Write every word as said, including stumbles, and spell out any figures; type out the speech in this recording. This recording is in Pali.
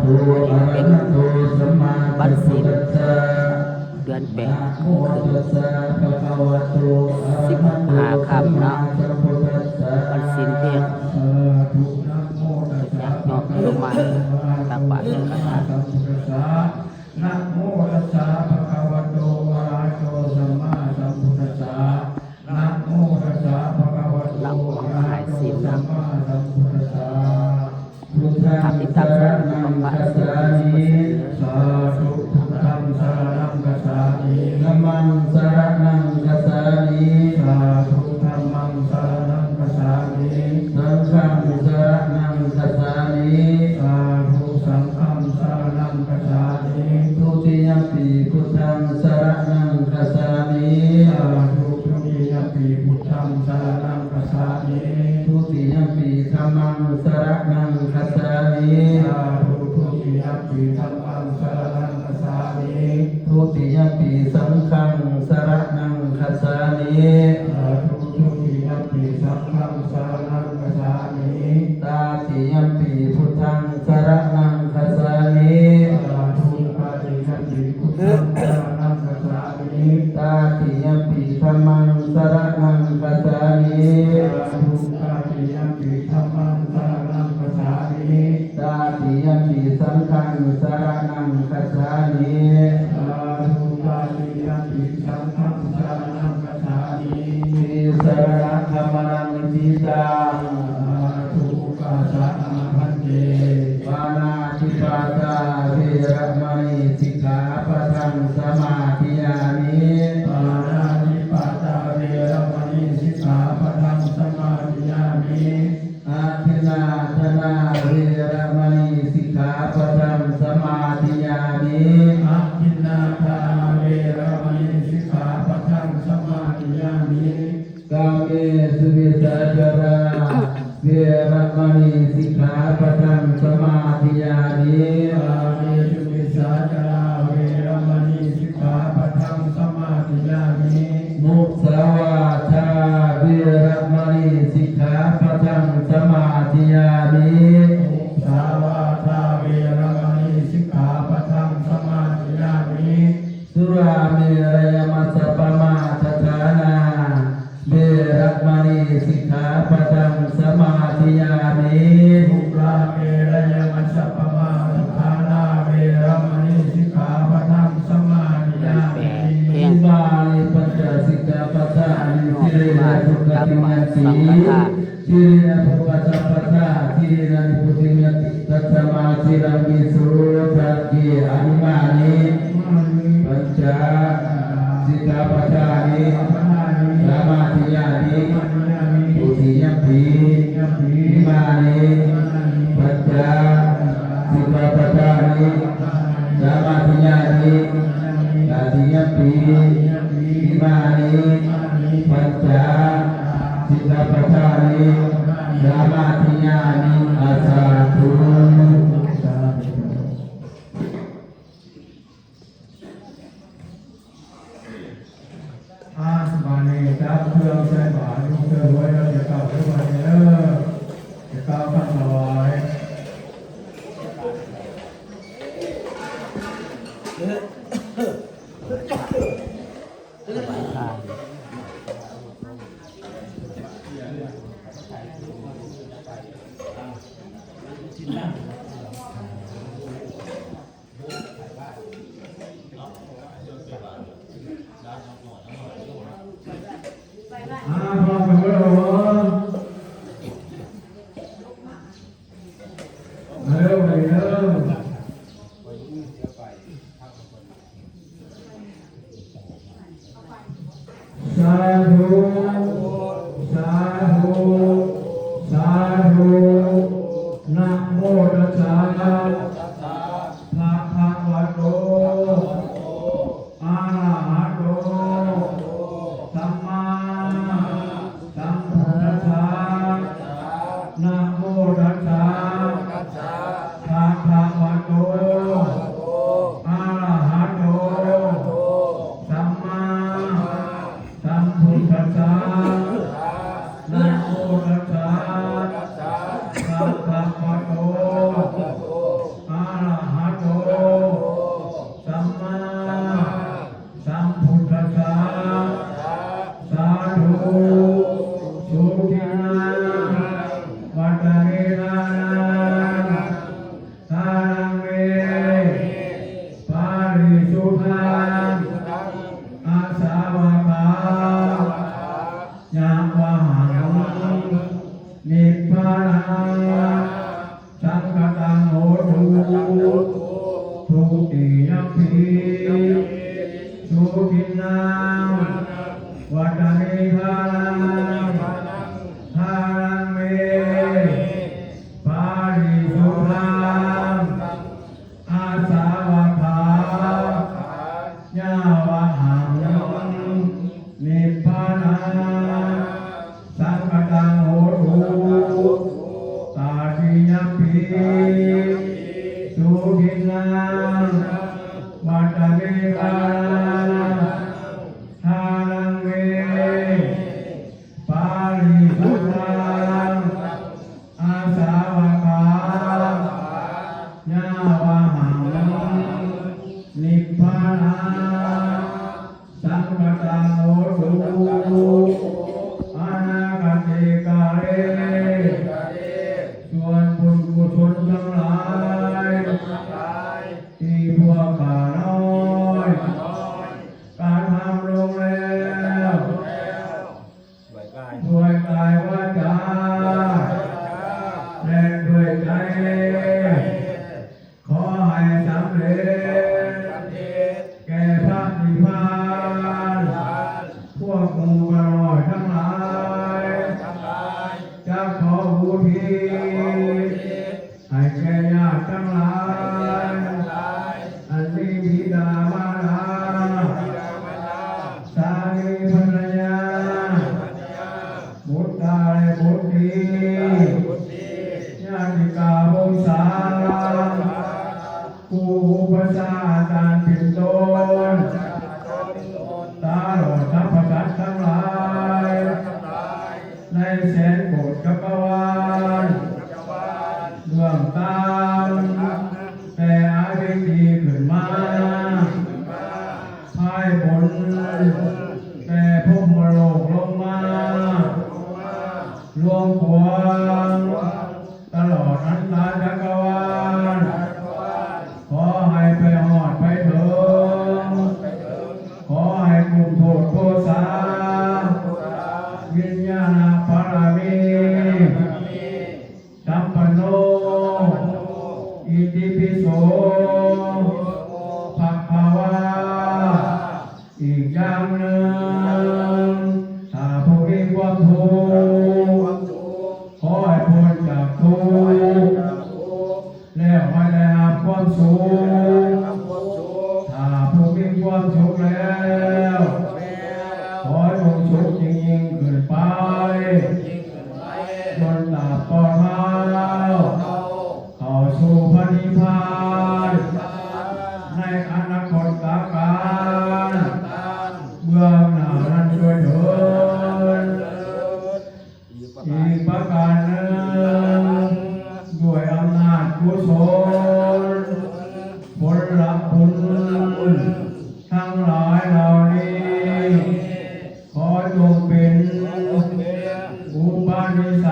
เป็นวันศีลเดือนแปด สิบห้าค่ำเนาะ วันศีลเที่ยง จากเนาะ ลงมาตักบาตรกัน Namo tassa bhagavato arahato sammāsambuddhassa. Namo tassa bhagavato arahato sammāsambuddhassa. Buddhaṃ saraṇaṃ gacchāmi. Sādhu. Buddhaṃ saraṇaṃ gacchāmi. Dhammaṃ saraṇaṃ gacchāmi. Sādhu. Dhammaṃ saraṇaṃ gacchāmi. Saṅghaṃ saraṇaṃ gacchāmi. Sādhu. Saṅghaṃ saraṇaṃ gacchāmi. Dutiyampi buddhaṃ saraṇaṃ gacchāmi. Sādhu. Dutiyampi buddhaṃ saraṇaṃ gacchāmi. Dutiyampi dhammaṃ saraṇaṃ gacchāmi. Sādhu. Dutiyampi dhammaṃ saraṇaṃ gacchāmi. Dutiyampi saṅghaṃ saraṇaṃ gacchāmi. Sādhu. Dutiyampi saṅghaṃ saraṇaṃ gacchāmi. Tatiyampi buddhaṃ saraṇaṃ gacchāmi. Sādhu. Tatiyampi buddhaṃ saraṇaṃ gacchāmi. Tatiyampi dhammaṃ saraṇaṃ gacchāmi. Sādhu. Tatiyampi dhammaṃ saraṇaṃ gacchāmi. Tatiyampi saṅghaṃ saraṇaṃ gacchāmi. Sādhu. Tatiyampi saṅghaṃ saraṇaṃ gacchāmi. Tisaraṇagamanaṃ niṭṭhitaṃ. Sādhu. Ukāsa mā bhante. Pāṇātipātā veramaṇī sikkhāpadaṃ samādiyāmi. Pāṇātipātā veramaṇī sikkhāpadaṃ samādiyāmi. Adinnādānā veramaṇī sikkhāpadaṃ samādiyāmi. Adinnādānā veramaṇī sikkhāpadaṃ samādiyāmi. Kāmesu micchācārā veramaṇī sikkhāpadaṃ samādiyāmi. Kāmesu micchācārā veramaṇī sikkhāpadaṃ samādiyāmi. Musāvādā veramaṇī sikkhāpadaṃ samādiyāmi. Musāvādā veramaṇī sikkhāpadaṃ samādiyāmi. Surāmerayamajjapamādaṭṭhānā veramaṇī sikkhāpadaṃ samādiyāmi. Surāmerayamajjapamādaṭṭhānā veramaṇī sikkhāpadaṃ samādiyāmi. เที่ยง Imāni pañca sikkhāpadāni. Sīlena sugatiṃ yanti, sīlena bhogasampadā, sīlena nibbutiṃ yanti, tasmā sīlaṃ visodhaye. Imāni pañca sikkhāpadāni samādiyāmi. Dutiyampi imāni pañca sikkhāpadāni samādiyāmi. Tatiyampi imāni pañca sikkhāpadāni samādiyāmi. Sādhu. Sādhu. ອ່າ ບາດນີ້ຈັບເຄື່ອງໃສ່ບາດ ຍົກເຄື່ອງໄວ້ ແລ້ວຈະເຂົ້າເດີ ບາດນີ້ເດີ ຈະກ່າວຄຳຖວາຍ ອ່າ ພ້ອມກັນເບິດແລ້ວບໍ່? ມາເດີ ມາເດີ. Sādhu, sādhu, sādhu. Namo tassa bhagavato arahato sammāsambuddhassa. Namo tassa bhagavato arahato sammāsambuddhassa. Namo tassa bhagavato arahato Niṭṭhānaṃ dānaṃ me parisuddhaṃ āsavakkhayāvahaṃ nibbānasaṅkhātaṃ hotu. Tatiyampi sudiṭṭhaṃ vata me dānaṃ dānaṃ me parisuddhaṃ āsavakkhayāvahaṃ nibbānasaṅkhātaṃ hotu. Anāgate kāle soñi buññu soñi ທັງຫຼາຍ ທີ່ພວກຂ້ານ້ອຍກະທຳລົງແລ້ວ ດ້ວຍກາຍວາຈາ ແລະ ດ້ວຍໃຈ ຂໍໃຫ້ສຳເລັດແກ່ພະນິບພານ ພວກໝູ່ຂ້ານ້ອຍທັງຫຼາຍ ຈັກຂໍອຸທິດ ໃຫ້ແກ່ຍາດທັງຫຼາຍ ອັນມີບິດາມາດາ ສາມີພັນລະຍາ ບຸດຕາແລະບຸດຕີ ຍາຕິກາວົງສາ ຄູອຸປັດຊາອາຈານເປັນຕົ້ນ ຕະຫຼອດສັບພະສັດທັງຫຼາຍ ໃນແສນໂກດຈັກກະວານ ເບື້ອງຕ່ຳແຕ່ອາວິດດີຂຶ້ນມາ ພາຍບົນແຕ່ພົມມະໂລກລົງມາ ລວງກວ້າງ ຕະຫຼອດອັນຕາຈັກກະວານ ຂໍໃຫ້ໄປຮອດໄປເຖິງ ຂໍໃຫ້ກຸ້ມໂທດໂທສາ ວິນຍານະບາລະມີ ສັມປັນໂນ ອິຕິປິໂສ ພະຄະວາ ອີກຢ່າງໜຶ່ງ ຖ້າຜູ້ມີຄວາມທຸກ ຂໍໃຫ້ພົ້ນຈາກທຸກ ແລ້ວໃຫ້ໄດ້ຮັບຄວາມສຸກ ຖ້າຜູ້ມີຄວາມສຸກແລ້ວ ຂໍຈົ່ງສຸກຍິ່ງໆຂຶ້ນໄປ ຈົນຕາບຕໍ່ເທົ່າ ເຂົ້າສູ່ພະນິບພານ ໃນອະນາຄົດຕະການ ເບື້ອງໜ້ານັ້ນດ້ວຍເຖີ້ນ. ອີກປະການໜຶ່ງ ດ້ວຍອຳນາດກຸສົນ ຜົນລະບຸນທັງຫຼາຍເຫຼົ່ານີ້ ຂໍຈົ່ງເປັນອຸປະນິໄສ